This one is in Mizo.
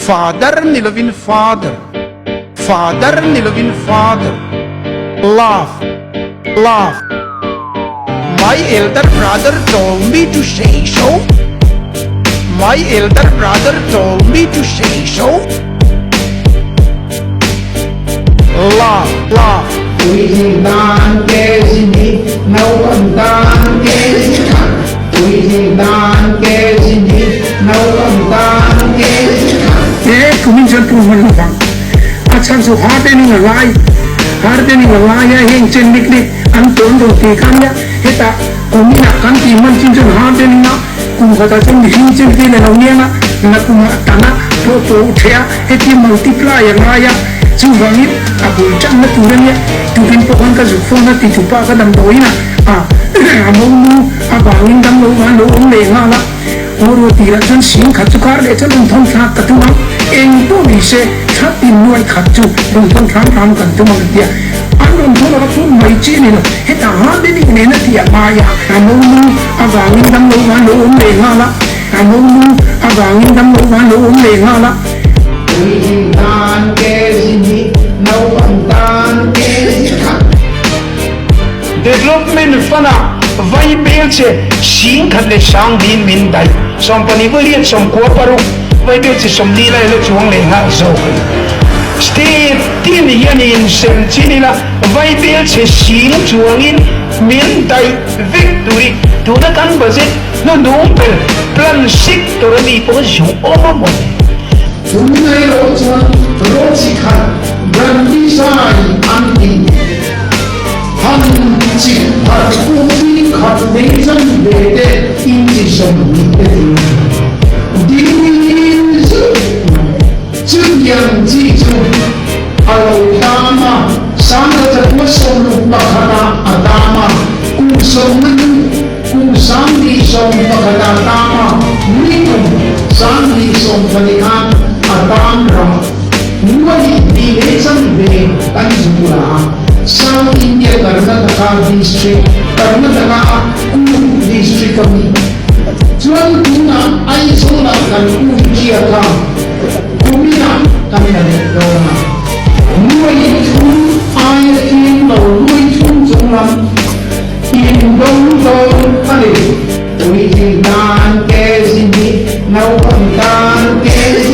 Father ni lovin father, father ni lovin father, love, love. My elder brother told me to say so, my elder brother told me to say so. Love, love. Puitling tan ke zini, naupang tan ke zikhat. Puitling tan ke zini, naupang tan ke zikhat. E kumin chuan pu hman lovang a chhan chu hardening a ngai hardening a ngai a heng chen nik nih an tawn rawn ti kha nia hetah kuminah kan tih hman chin chuan hardening a kum khatah chuan mihring chen vel a lo niang a nakumah tan a pawh pawh theh a hetia multiply a ngai a chuvangin a bul tanna tur a nia tukin pawh khan ka zuk phone a ti tu pa ka damdawiin a a monu avangin damlo khan lo awm leh nghal a. Aw tirah chuan sing khat chu kar leh chuan rawn thawn thlak ka tum ang, eng pawh ni se thla tin nuai khat chu rawn thawn hram hram kan tum ang tia an rawn thawn ava phun mai chi a ni lo. Hetah hardening nena tih a ngai a, a monu avangin damlo khan lo awm leh nghal a, a monu avangin damlo khan lo awm leh nghal a. Puitling tan ke zini, naupang tan ke zikhat. Development Fund-ah vai bel che 10,000 leh sang din min daih. 20 vawiin 96 vai bel che 40 lai la chuang leh nghal zawk a ni. State tin hian insem chin ila vai bel che sing chuangin min daih vek turi tuna kan budget hnuhnung ber plan sik tur a mi pawh zu awm a maw ni. Tunlai erawh chuan road chi khat Gandhi zai an ti. Han chi khat kupi khat nei zan ve te in chi 20 te chu ding zut mai. Chutiang chi chu a lo tam a, Sangha chakua 61 ah a tam a, kum sawmna hnu kum 2011 ah tam a, ni kum 2012 khan a tam rah. Nuai tih leh chanve kan zuk la a, South India Karnataka District, Karnataka a Coorg District a mi chuan tunah Aizawl-ah kan ui chiak a, kuminah kan la leh dawn a. Nuai thum aia tlem lo nuai thum chung lam in dawng dawn a ni. Puitling tan ke zini, naupang tan ke.